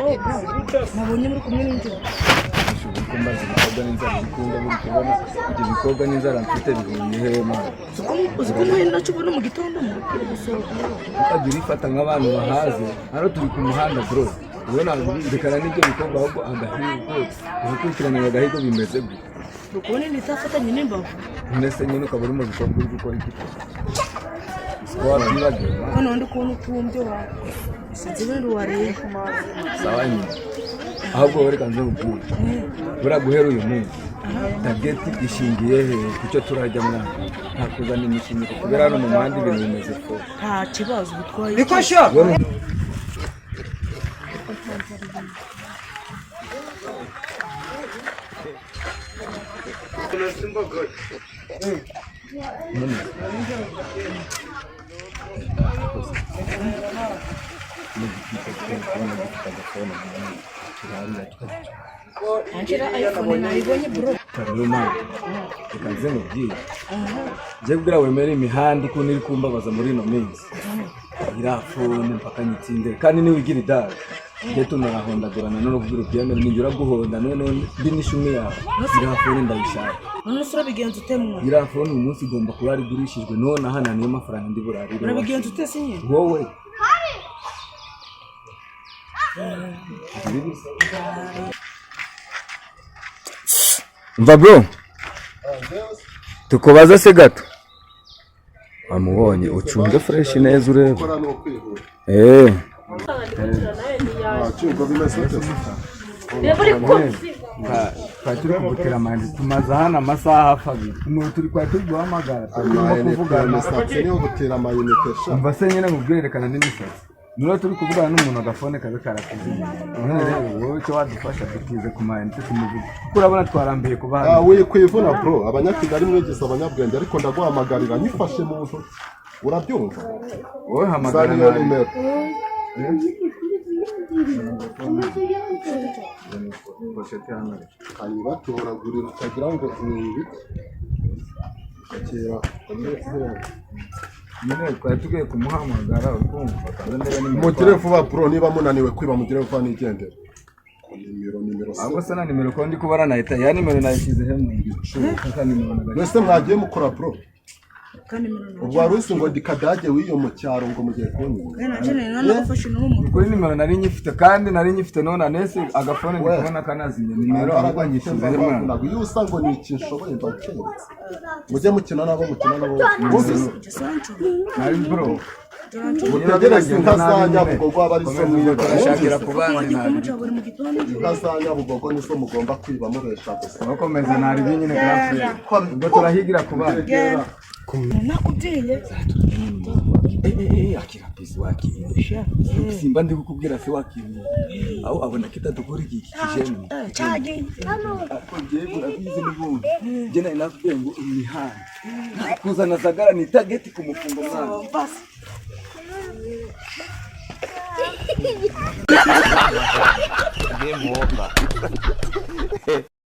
Wowe bro, nabonye muri kumwe n'injoro. Ushobora ko mbaza ibikorwa n'inzara bikunda buri kubona ibyo bikorwa n'inzara mfite bihuriye hehe, mwana? Uzi ko muhe nacyo ubona mu gitondo mu gusohoka. Ukajya urifata nk'abantu bahaze. Hano turi ku muhanda, bro. Ubona rekana n'ibyo bikorwa, ahubwo agahigo ugakurikiranira agahigo bimeze gute? Uri kubona inda itafatanye n'imbavu. Mbese nyine ukaba uri mu bikorwa, uri gukora iki? Siko wabyibagiwe, mwana? Noneho ndi kubona utumbye wawe, sinzi wenda wariye. Sawa nyine, ahubwo wowe reka nze nkubwire. Buriya guhera uyu munsi target ishingiye he ku cyo turajya, mwana? Nta kuzana imishinyiko, kubera hano mu muhanda ibintu bimeze fo. Nta kibazo bitwaye. Niko sha. Wowe Anjira iPhone nayibonye, bro. Rero mwana, reka nze nkubwire. Njye kubwira wemere imihanda ukuntu iri kumbabaza muri ino minsi, iriya phone mpaka nyitsindire. Kandi niwigira idari njye tunarahondagurana none kubwira ubyemere, ninjye uraguhonda noneho ndi n'ishumi yawe. Iriya phone ndayishaka. None se urabigenza ute, mwana? Iriya phone uyu munsi igomba kuba igurishijwe none aha, niyo mafaranga ndi burarire. Urabigenza ute se nyine? Wowe. Mva bro, tukubaza se gato. Wamubonye? Ucunge fresh neza urebe. Gukora ni ukwihuta. Cyumva bimeze ute se? Twari turi kugutera amayinite, tumaze hano amasaha hafi 2. Umuntu turi twari turi guhamagara turimo Amayinite? kuvugana. Imisatsi niyo gutera amayinite sha. Umva se nyine nkubwirerekana n'imisatsi. Niba turi kuvugana n'umuntu agafone kabe karakuzimye, none rero wowe icyo wadufasha, dutize ku mayinite tumuvuge, kuko urabona twarambiye kuba Ah, hano. Wikwivuna bro, Abanyakigali mwigize abanyabwenge, ariko ndaguhamagarira nyifashe mu ntoki, urabyumva? Wowe hamagara. Zana iyo Nabi. nimero. Kayibatoragurira utagira ngo ni ibiki kera. Nyine twari tugiye kumuhamagara, ukumva kaza ndebe nimero. Mugire vuba bro, niba munaniwe kwiba mugire vuba nigendere. Ko nimero, nimero se? Ahubwo se na nimero ko ndi kubara nahita ya nimero nayishyize he mu gicu kaka nimero na Mbese mwagiye mukora, bro? Kandi nimero nawe. Ubwo wari uzi ngo ndi kadage w'iyo mu cyaro ngo mugiye kunyiba? Kandi nanjye nari nanagafashe no mu mutwe. Kuri nimero nari nyifite, kandi nari nyifite none anese agafone ndi We. kubona kanazimye nimero, ahubwo nyishyize he, mwana? Ntabwo iyo usa ngo ni iki nshoboye mba nkeretse. Mujye mukina nabo, mukina nabo bumvise. Sancho. Nari bro. Mutegereze inka za Nyabugogo aba ari zo mwiba. Turashakira Mwumvise? ku bandi. Wajya Nabi. kumuca buri mu gitondo. Inka za Nyabugogo nizo mugomba kwiba mubesha gusa. Bakomeza nari nyine grafre, ubwo turahigira ku bandi. Nakubwiye. Akira pisi, wakiriye simba ndi kukubwira se, wakiriye aho abona kitadukora iki kijeni. Cyagiye. Ariko njyewe urabizi n'ubundi njye nari nakubwiye ngo imihanda kuzana zagara ni target ku mufungo, mwana. Basi. Game over.